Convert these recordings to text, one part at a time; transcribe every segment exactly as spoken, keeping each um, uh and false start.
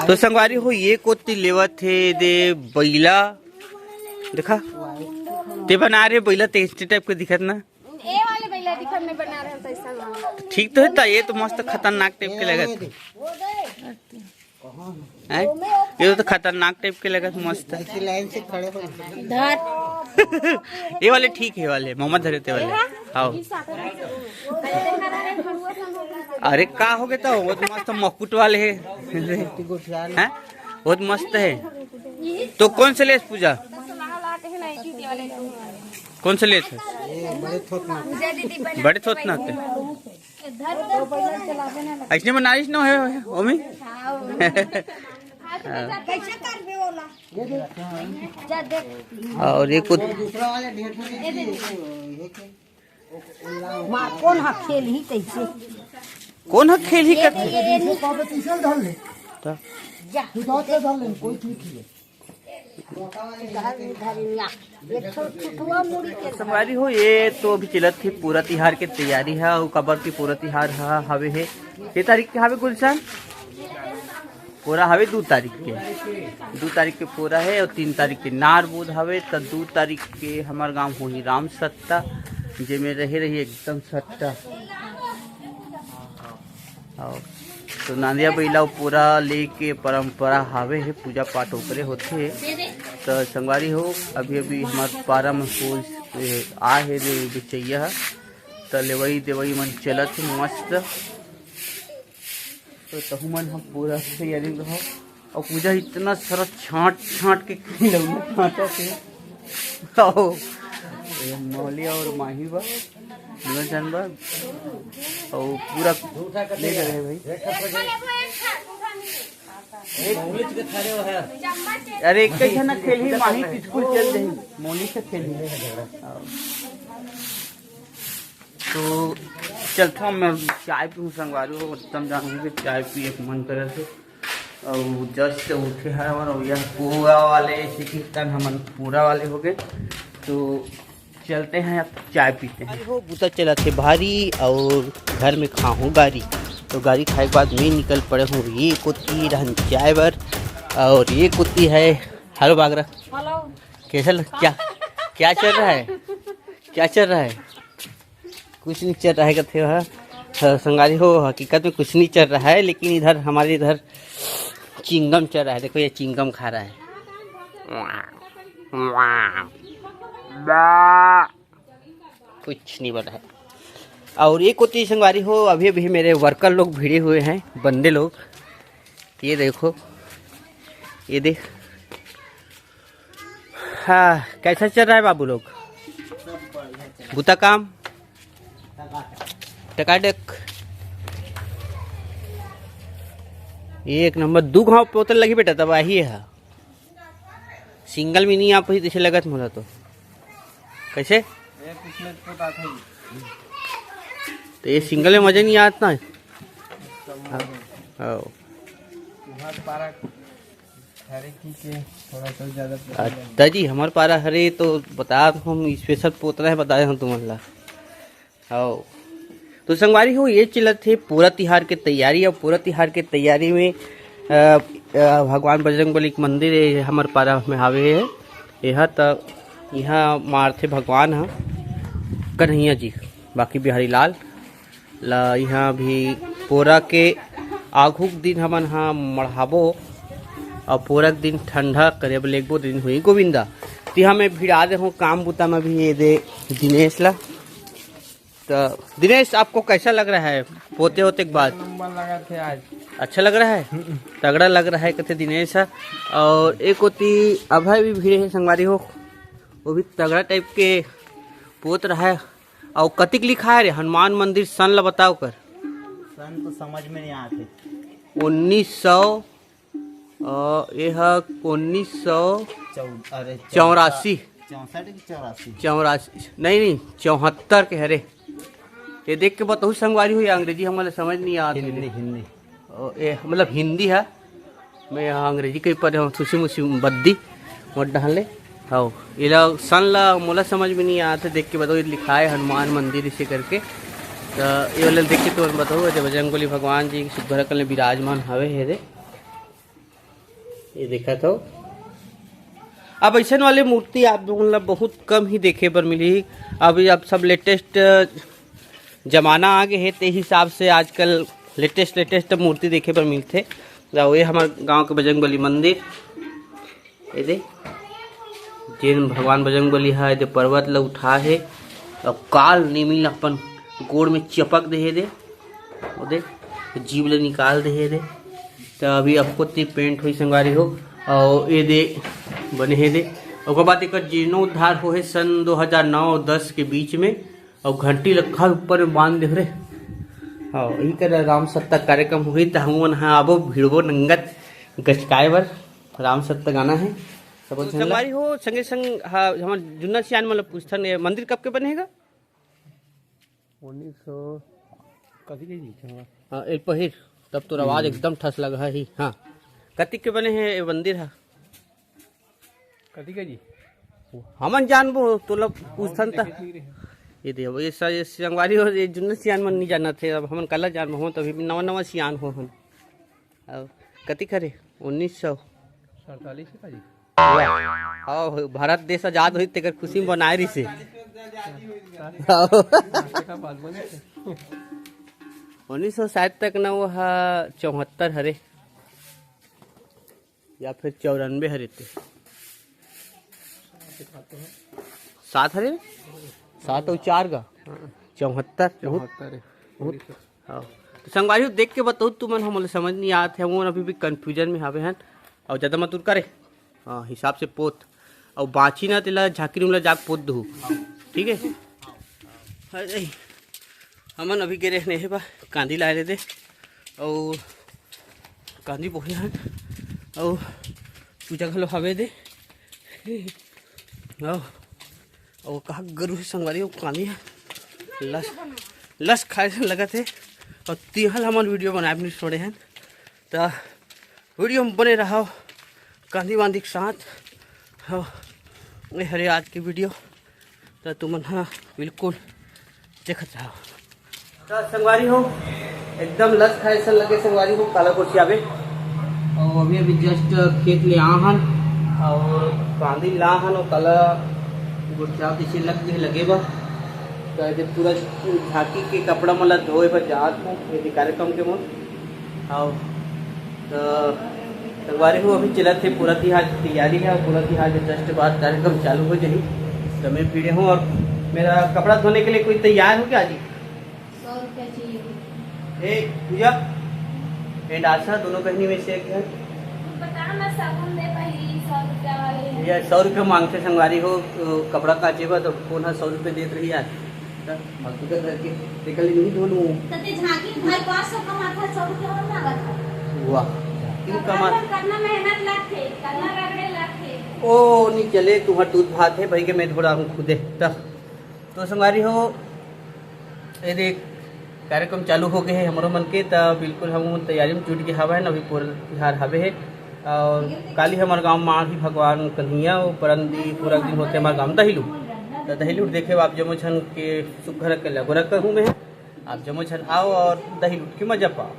तो संगवारी हो, ये कोती लेवत हे दे बैला, देखा, ते बना रहे बैला, ते इस टाइप के दिखत ना। ए वाले बैला दिखत में बना रहे हैं, तो ऐसा ना। ठीक तो है ता, ये तो मस्त खतरनाक टाइप के लगत है। हैं? ये तो खतरनाक टाइप के लगत, मस्त है। ऐसी लाइन से खड़े हो। धर। ये वाले ठीक है, वाले मोहम्मद धरे ते वाले। हाँ। अरे का हो गया, तो वो तो मस्त मुकुट वाले है। हैं? बहुत मस्त है। तो कौन से लेस पूजा? कौन से लेस है? बड़े थोत ना होते। ऐसने में नारिश न है ओमी। और ये कुछ दूसरा वाले ढेर सारे चीज़ है, ये के माँ, कौन हा खेल ही कैसे? कौन हा खेल ही करते? तो जा। धर ले, धर ले, कोई ठीक ही है। धर ले, धर ले, या। ये छो-, छुटुआ मुड़ी के संगवारी हो, ये तो अभी चलत हे पूरा तिहार के तैयारी है। अउ काबर के पूरा तिहार ह-, हवे हे, के तारीख के हवे गुलशन? पूरा हवे दू तारीख के, दू तारीख के पूरा है और तीन तारीख के नार बोध हवे। त दू तारीख के हमार गांव होही राम सत्ता, जेमे रहे रही एकदम सट्टा। और तो नांदिया बइला पूरा लेके परंपरा हावे हे, पूजा पाठ ओकरे होथे। तो संगवारी हो, अभी अभी हमार पारा में कोई, ए, आ हे रे बेचैया ह, तो लेवई देवई मन चलत हे मस्त। तो तहु मन ह पूरा तैयारी में रहो। और पूजा इतना सारा छांट छांट के खिलौना छांटा थे। आओ, ये मौली और माही बा, दोनों जन बा। और पूरा ले रहे भाई। अरे, एक ही ना खेल ही, माही स्कूल चल रही, मौली से खेल ही। तो चलता हूँ मैं, चाय पीऊँ संगवारी हो, एकदम जान के चाय पिए के मन करे थे। और जस्ट उठे हैं और यह पूरा वाले चिकन हमन पूरा वाले हो गए। तो चलते हैं, अब चाय पीते हैं। अरे हो, बुता चला थे भारी और घर में खाहूँ गारी। तो गारी खाए के बाद मैं निकल पड़े हूँ ये कोती रहन चाय बर। और ये कोती है, हेलो बागरा। हेलो। कैसे लग, क्या, क्या चल रहा है? क्या चल रहा है? कुछ नहीं चल रहा है, कहते हो, हाँ, संगारी हो, हकीकत में कुछ नहीं चल रहा है, लेकिन इधर, हमारे इधर चिंगम चल रहा है। देखो, ये चिंगम खा रहा है। कुछ नहीं बना है। और ये कोती संगवारी हो, अभी अभी मेरे वर्कर लोग भिड़े हुए हैं, बंदे लोग। ये देखो, ये देख। हाँ, कैसा चल रहा है बाबू लोग? बुता काम टकाटक। ये एक नंबर। दू घाव पोतल लगी बेटा, तब आही है। सिंगल में नहीं आप ही जैसे लगत मोला तो। कैसे? ये पिछले तो बात है। तो ये सिंगल में मजा नहीं आता है। हाँ। तुम्हारे पारा हरे की के थोड़ा सा ज्यादा पसंद है। अच्छा जी, हमारे पारा हरे तो बता, हम स्पेशल पोतना है, बताए हम तुमन ला। हाँ। तो संगवारी हो, ये चलत हे पूरा तिहार के तैयारी। और पूरा तिहार के तैयारी में, अ, अ, भगवान बजरंग बली के मंदिर है, हमारे पारा में हावे है। यह त, यहाँ मारथे भगवान ह कन्हैया जी, बाकी बिहारी लाल ला। यहाँ भी पोरा के आघू के दिन हमन ह मढ़ाबो, और पोरा के दिन ठंडा करे बर लेगबो, दिन हुई गोविंदा। तिहा मैं भिड़ा दे हूँ काम बुता में भी, ये दे दिनेश ला। तो दिनेश, आपको कैसा लग रहा है पोते होते के बाद? नंबर लगा थे आज। अच्छा लग रहा है? हम्म। तगड़ा लग रहा है, कहते दिनेश है। और एक होती अभय भी भिड़े है संगवारी हो, वो भी तगड़ा टाइप के पोत रहा है। और कतिक लिखा है रे हनुमान मंदिर सन ला बताओ कर। सन तो समझ में नहीं आते। उन्नीस सौ, अ, ये ह उन्नीस सौ चौ-, अरे, चौरासी। चौसठ की चौरासी? चौरासी, नहीं, नहीं, चौहत्तर के हरे। ये देख के बताऊ संगवारी हो, ये अंग्रेजी हमला समझ नहीं आत हे। हिंदी, हिंदी। ओ, ए, मतलब हिंदी है। मैं यहाँ अंग्रेजी कहीं पढ़े हूँ, थुसी मुसी बद्दी, मोट डहन ले। हाँ, ये ला सन ला मोला समझ में नहीं आत हे, देख के बताओ, ये लिखा है हनुमान मंदिर इसे करके। त ये वाले देख के तुमन बताओ, जब बजरंगबली भगवान जी सुघर अकन ले विराजमान हवे हे रे। ये देखत हो, अब ऐसन वाले मूर्ति आप मन ला बहुत कम ही देखे बर मिलही। अब, अब सब लेटेस्ट जमाना आ गए हे, ते हिसाब से आजकल लेटेस्ट, लेटेस्ट मूर्ति देखे बर मिलथे। अउ ये हमर गांव के बजरंगबली मंदिर, ये दे, जेन भगवान बजरंगबली ह ये दे पर्वत ल उठा हे अउ काल नेमी ल अपन गोड़ में चपक दे हे दे, ओ दे, जीव ल निकाल दे हे दे। त अभी अबको ते पेंट होई संगवारी हो, अउ ये दे बने हे दे। ओकर बाद एकर जीर्णोद्धार होहे सन दो हज़ार नौ दस के बीच में, अउ घंटी रखा ऊपर में बांध दे रे। हाँ, इही कर राम सत्ता कार्यक्रम होही त हमन ह आबो, भिड़बो नंगत गचकाए बर। राम सत्ता गाना है, सब तो झन ला। संगवारी हो, संगे संग, हाँ, हमर जुन्ना सियान मन ल पूछथन, ये मंदिर कब के बने हे गा? उन्नीस सौ कथी के जी? हाँ, ए पहिर, तब तोर आवाज हम्म। एकदम ठस लगा ही। हाँ, कतिक के बने हे ये मंदिर हा? कथी के जी? हमन जानबो, तोला पूछथन त। देखे नहीं रहे। ये दे, ये स-, ये संगवारी हो, ये जुन्ना सियान मन नहीं जानत हे, अब हमन काला जानबो, हमन तो अभी नवा नवा सियान हो हन। अब कतिक हरे? उन्नीस सौ सैंतालीस का जी। हाँ, भारत देश आजाद होई तेकर खुशी में बनाए रहिसे। हाँ। उन्नीस सौ साठ तक ना, वो हा चौहत्तर हरे या फिर चौरानबे हरे ते। सात हरे? सात अउ चार का? चौहत्तर। बहुत, चौहत्तर है। बहुत। हाँ। तो संगवारी हो, देख के बताओ, तुमन हमन ला समझ नहीं आत हे, हमन अभी भी कन्फ्यूजन में हावे हन। अउ ज्यादा मत उरका रे। हाँ, हिसाब से पोत। अउ बाँची ना, तेला झांकी रूम ला जाके पोत दहू। ठीक है? अरे, हमन अभी गे रहे हे बा, कांदी लाए रहे दे। अउ कांदी बोहे हन। अउ चूजा घलो हावे दे। अउ, अउ कहा गरु हे संगवारी, अउ कांदी हे। लस, लस खाए से लगत हे। अउ तिहल हमन वीडियो बनाए बर नहीं छोड़े हन। त वीडियो में बने रहो कांदी वांदी के साथ। हो, ये हरे आज की वीडियो, तो तुमन हा बिल्कुल देखत रहो। तो संगवारी हो, एकदम लस खाए से लगे संगवारी हो, काला गोठियाबे। और अभी, अभी just खेत ले आ हन और कांदी ला हन और काला गोठियाबे से लग, लगे बा। तो ये पूरा झांकी के कपड़ा मन ला धोए बर जात हूँ, ये कार्यक्रम के मन। हाँ, तो संगवारी हो, अभी चलत हे पूरा तिहार की तैयारी है, पूरा तिहार के just बाद कार्यक्रम चालू हो जाही। तो मैं भिड़े हूँ और मेरा कपड़ा धोने के लिए कोई तैयार हो क्या जी? सौ रुपया चाहिए। ए पूजा and आशा, दोनों बहनी में से एक है। बता ना, साबुन दे पहली, सौ रुपया वाले हैं। ये सौ रुपया मांगते संगवारी हो, कपड़ा काचे बा तो कौन है सौ रुपये देत रही यार। फालतू का करके तेकर ले नहीं धो लूँ। त ते झांकी भाई पाँच सौ कमात हे, सौ रुपया और मांगत हे। वाह, क्यों कपड़ा कमात? पर कतना मेहनत लगथे, कतना रगड़े लगथे। ओ, नहीं चले, तुम्हार दूध भात है भाई के, मैं धोड़ा हूँ खुदे। त, तो संगवारी हो, ये देख, कार्यक्रम चालू हो गए है हमरो मन के, त बिल्कुल हम तैयारी में जुट गए हवे हैं, अभी पूरा तिहार हवे है। और काली हमारे गांव माँ ही भगवान कन्हैया, वो परन दी पूरा दिन होते हमारे गांव दही लूट। तो दही लूट देखे आप जम्मो झन के सुघर के लगोरा कहूँ मैं, आप जम्मो झन आओ और दही लूट के मजा पाओ।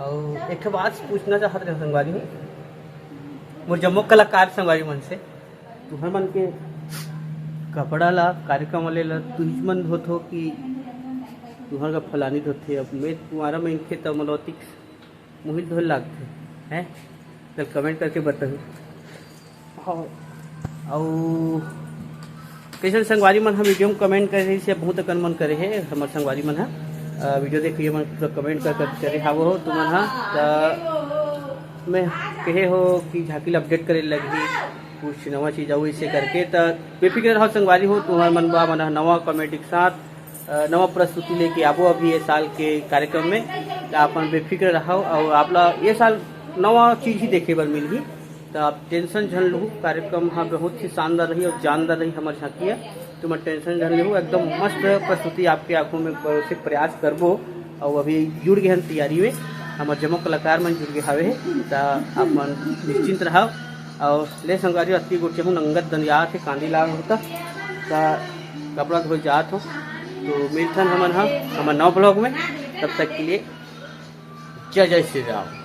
और एक ठो बात पूछना चाहत रहे संगवारी हो, मोर जम्मो कलाकार संगवारी मन से, तुहर मन के कपड़ा ला, कार्यक्रम वाले ला, तुहिच मन धोत हो कि तुहर का फलानी धोथे? अब मैं तुम्हारा में इनके तमलौती मुहिल धोल लागथे, हैं? चल, comment करके बताहू। हाँ। अउ कइसन संगवारी मन ह वीडियो में comment करे रहिस हे, बहुत अकन मन करे हे हमर संगवारी मन ह। अ, वीडियो देख के मन पूरा comment कर, कर करे हावो हो तुमन ह। त मैं कहे हो कि झांकी ल update करे लगही, कुछ नवा चीज अउ इसे करके, त बेफिक्र रहो संगवारी हो, तुम्हर मन बा मन ह नवा comedy के साथ अ, नवा प्रस्तुति लेके आबो अभी ये साल के कार्यक्रम में। त आप मन बेफिक्र रहव अउ आप ला ये साल नवा चीज ही देखे बर मिलही। त आप tension झन लहू, कार्यक्रम ह बहुत ही शानदार रही अउ जानदार रही हमर झांकी ह। तुमन tension झन लेहू, एकदम मस्त प्रस्तुति आपके आंखों में परोसे के प्रयास करबो। अउ अभी जुड़ गए हन तैयारी में, हमर जम्मो कलाकार मन जुड़ गए हवे हे, त आप मन निश्चिंत रहव। अउ ले संगवारी, अतकी गोठिया हूँ नंगत दनियात हे, कांदी लाग होता, त कपड़ा धोए जात हो। तो मिलथन हमन ह हमर नवा ब्लॉग में। तब तक के लिए जय जय श्री राम।